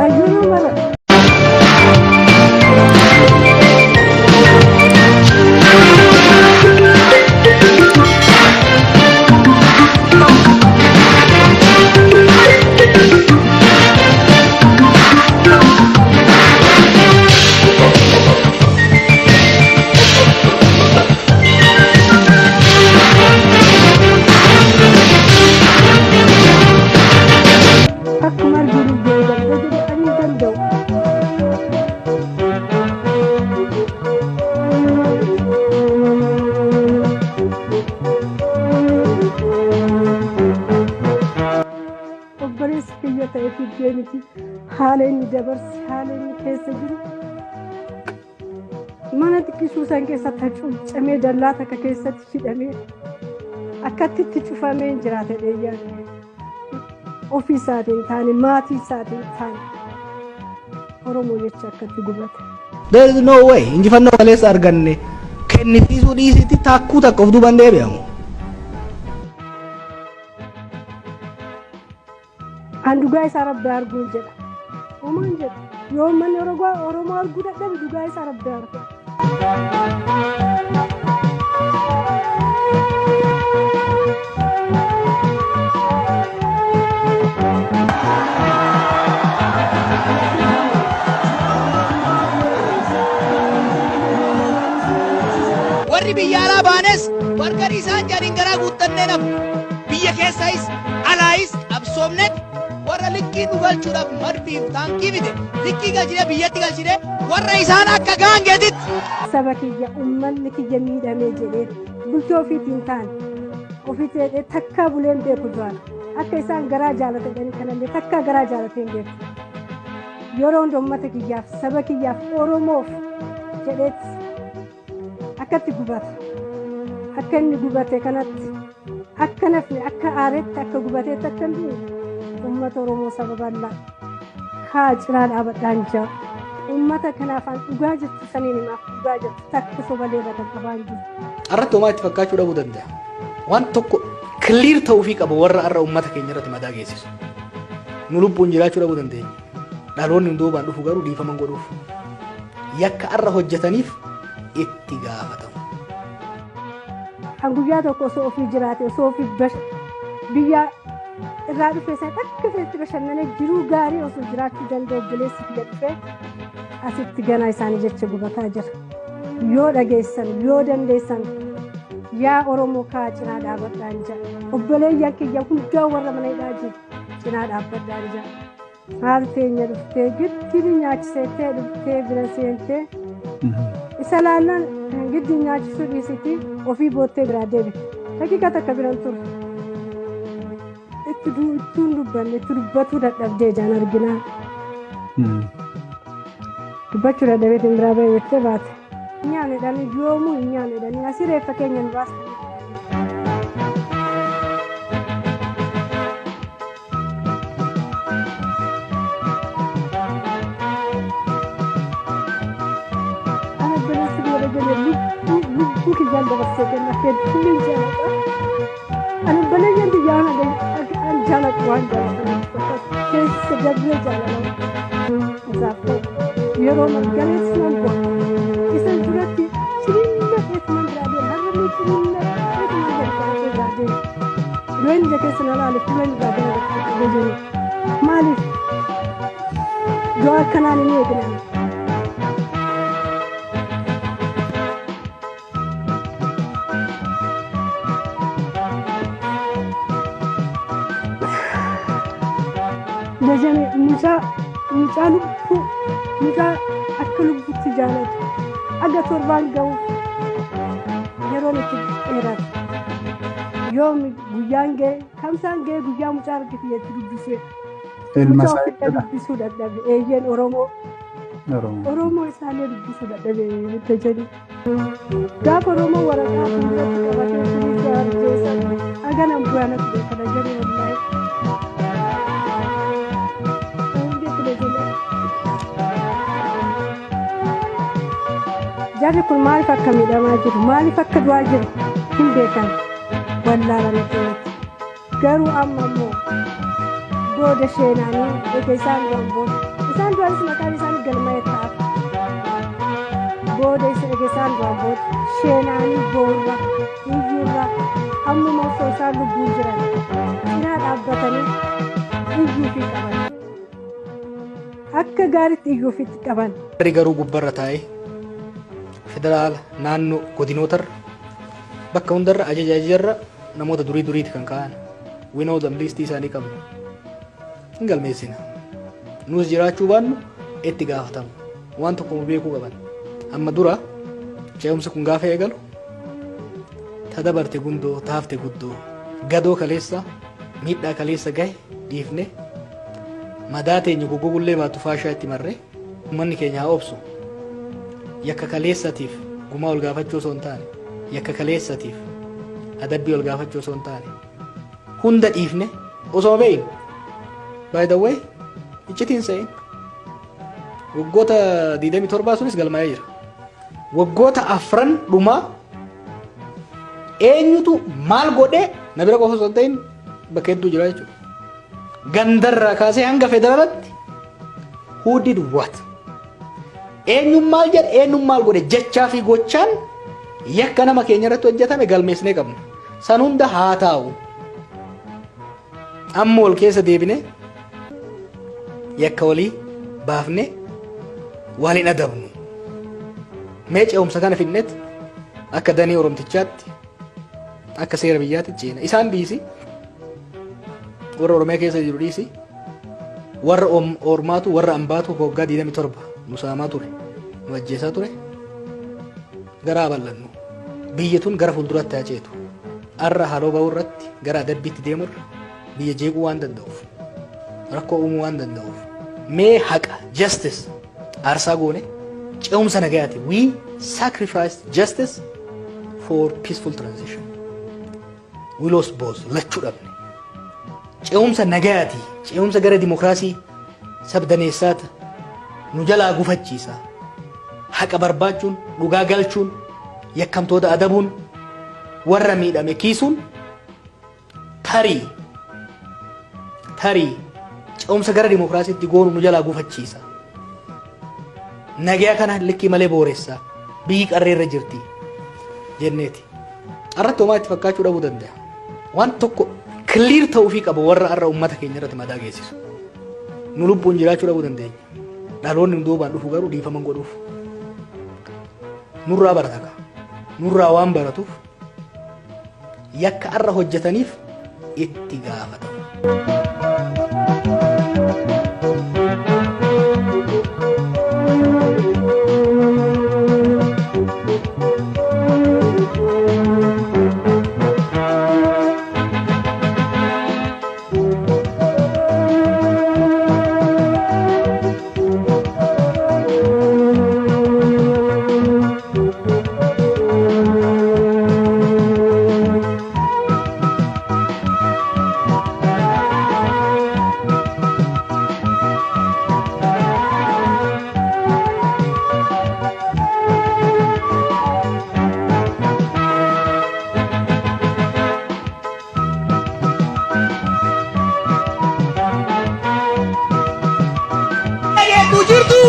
Ayyuu mara. Akkuma arginu beekallee jedhe ani hin danda'u. Obboleessi kiyya ta'e fiddee miti haala inni dabarse haala inni keessa jiru mana xiqqisuu san keessatti hacuuccamee dallaa takka keessatti hidhamee akkatti itti cufamee hin jiraate dheeyyaan. Ofii isaatiin taane maatii isaatiin taane Oromoo jecha akkatti gubate. There is no way injifannoo kaleessa arganne kennisiisuu dhiisitti taakkuu takka of duuban deebi'amu. An dhugaa isaa rabbi arguun jedha. Homaan jedha. Yoo uummanni Oromoo arguu dadhabe dhugaa isaa rabbi argu. Warri biyya alaa baanes bargarii isaan jedhaniin garaa guuttannee nafu. Biyya keessaayis alaayis qabsoomnet warra likkii nu galchuudhaaf madfiif taankii fide likkii galchine biyyatti galchine warra isaan akka gaangeetitti. Saba kiyya uummanni kiyya miidhamee jedhee bultoo ofiitiin taane ofiitti jedhee takkaa buleen beeku duraan akka isaan garaa jaalatanii kanallee takkaa garaa jaalateen beeku. Yeroo hunda uummata kiyyaaf saba kiyyaaf Oromoof jedheetti akkatti gubata. Akka inni gubate kanatti akka nafni akka aaretti akka gubateetti akka hin duune uummata Oromoo saba bal'aa kaa cinaa dhaabadhaan jira. Uummata kanaaf an dhugaa jirtu saniin himaaf dhugaa jirtu takka sobalee irra qaqqabaa hin jiru. Irratti homaa itti fakkaachuu dhabuu danda'a. Waan tokko clear ta'uufii qaba warra har'a uummata keenya irratti madaa geessisu. Nu lubbuun jiraachuu dhabuu dandeenya. Dhaloonni nu duubaan dhufu garuu dhiifama hin godhuuf. Yakka har'a hojjetaniif itti gaafatamu. Kan guyyaa tokko osoo ofii jiraate osoo ofii biyya irraa dhufe sana akka feetti bashannanee jiruu gaarii osoo jiraachuu danda'u obboleessi biyya dhufe asitti ganaa isaanii jecha gubataa jira. Yoo dhageessan yoo dandeessan yaa Oromoo kaa cinaa dhaabadhaan jira. Obboleeyyan kiyya hundaa warra mana hidhaa jiru cinaa dhaabbadhaan jira. Haati teenya dhuftee giddi nyaachisettee dhuftee bira seentee isa laallaan giddi nyaachisuu dhiisiti ofii boottee biraa deebite. Daqiiqa takka biran turre. Itti ittuun dubbanne itti dubbatuu dadhabdee ijaan arginaa. Dubbachuu dadhabeetiin biraa ba'e jettee baate. Hin nyaanne jedhanii yoomuu hin nyaanne jedhanii asii reeffa keenya nu baastan. Ana obboleessi kiyya jedhee lubbuu lubbuu kiyyaan dabarsee kenna hedduun jaaladha. Ani obboleeyyan biyyaa an jaaladhu waan jaaladhu keessa dabree jaalala isaaf ta'u yeroo margarees nan bu'a. Isa duratti ciniinna eetuman biraa deema har'allee ciniinna eetuman jalqabatee biraa deema. Yoo inni ija keessa na laale fuula inni irraa gara qaqqabee jiru maaliif du'a akkanaan hin eegnan. Jajame mucaa mucaa lubbuu mucaa akka lubbutti jaalatu aga torbaan ga'uuf yeroon itti dheerate. Yoom guyyaan ga'e kamsaan ga'e guyyaa mucaa argite jetti dubbisee. Ilma Mucaa isaa ofitti jechuudha. dubbisuu dadhabe eeyyeen Oromoo. Oromoo. Oromoo isaallee dubbisuu dadhabe jedhu. Gaafa Oromoo waraqaa fuulduratti qabatee turuuf arjeessan haganan bu'aanatti beekana jedhu wallaahi. Jarri kun maaliif akka miidhamaa jiru, maaliif akka du'aa jiru hin beekan, wallaalanii miti. Garuu amma immoo booda sheenaanii eega isaan du'an booda, isaan du'anis maqaan isaanii galmaa'ee ta'aaf. Booda isa eega isaan du'an booda sheenaanii boorra iyyuurra, ammuma osoo isaan lubbuun jiran cinaa dhaabbatanii iyyuufii qaban. Akka gaariitti iyyuufiitti qaban. Warri garuu gubbarra taa'ee federaala, naannoo, godinootarra, bakka hundarra ajaja ajajarra namoota durii duriiti kan ka'an. We know them, listii isaanii qabna. Hin galmeessina. Nus jiraachuu baannu itti gaafatamu. Waan tokko beekuu qaban. Amma dura ce'umsi kun gaafa eegalu, ta dabarte gundoo taafte guddoo, gadoo kaleessa, miidhaa kaleessa gahe dhiifne, madaa teenya goggogullee baatu faashaa itti marree, uummanni keenya haa obsu. Yakka kaleessatiif gumaa ol gaafachuu osoo hin taane, yakka kaleessatiif adabbii ol gaafachuu osoo hin taane, hunda dhiifne osoo beeynu, by the way, iccitiin se'in waggoota 27 sunis galmaa'ee jira. Waggoota afran dhumaa eenyutu maal godhee na bira qofa osoo hin ta'in bakka hedduu jira jechuudha. Gandarraa kaasee hanga federaalatti who did what? Eenyuun maal jedhe, eenyuun maal godhe, jechaa fi gochaan yakka nama keenya irratti hojjetame galmeessinee qabna. San hunda haa taa'u. Amma wal keessa deebine yakka walii baafne waliin adabnu. Mee ce'umsa kana fidnet akka danii Oromtichaatti, akka seera biyyaatti ceena. Isaan dhiisi, warra Oromiyaa keessa jiru dhiisi, warra ormaatu, warra ambaatu waggaa 27 nu saamaa ture, nu ajjeesaa ture, garaa bal'annu. Biyyi tun gara fuulduraatti haa ceetu. Arra haaloo ba'uu irratti gara adabbiitti deemurra biyya jeequu waan danda'uuf, rakkoo uumuu waan danda'uuf, mee haqa, justice aarsaa goone ce'umsa nagayaati. We sacrifice justice for peaceful transition. We lost both, lachuu dhabne. Ce'umsa nagayaati, ce'umsa gara dimokiraasii sabdaneessaata nu jalaa gufachiisa. Haqa barbaachuun, dhugaa galchuun, yakkamtoota adabuun, warra miidhame kiisuun tarii tarii ce'umsa gara dimokiraasiitti goonu nu jalaa gufachiisa. Nagaya kana likkii malee booressa. Biyyi qarreerra jirti jenneeti. Arratti homaa itti fakkaachuu dhabuu danda'a. Waan tokko clear ta'uufii qaba warra har'a uummata keenya irratti madaa geessisu. Nu lubbuun jiraachuu dhabuu dandeenya. Dhaloonni duubaan dhufu garuu dhiifama hin godhuuf. Nurraa barata kaa. Nurraa waan baratuuf yakka har'a hojjetaniif itti gaafatamu. Dhageettuu jirtu.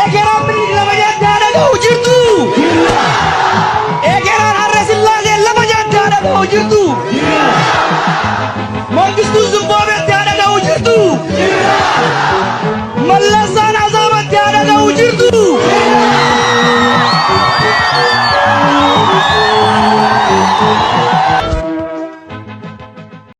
Egeraan Minilik lafa nyaattaa dhaga'u jirtu. Egeraan Harre Sillaasee lafa nyaattaa dhaga'u jirtu. Mangistuun Zimbaabeetti haa dhaga'u jirtu.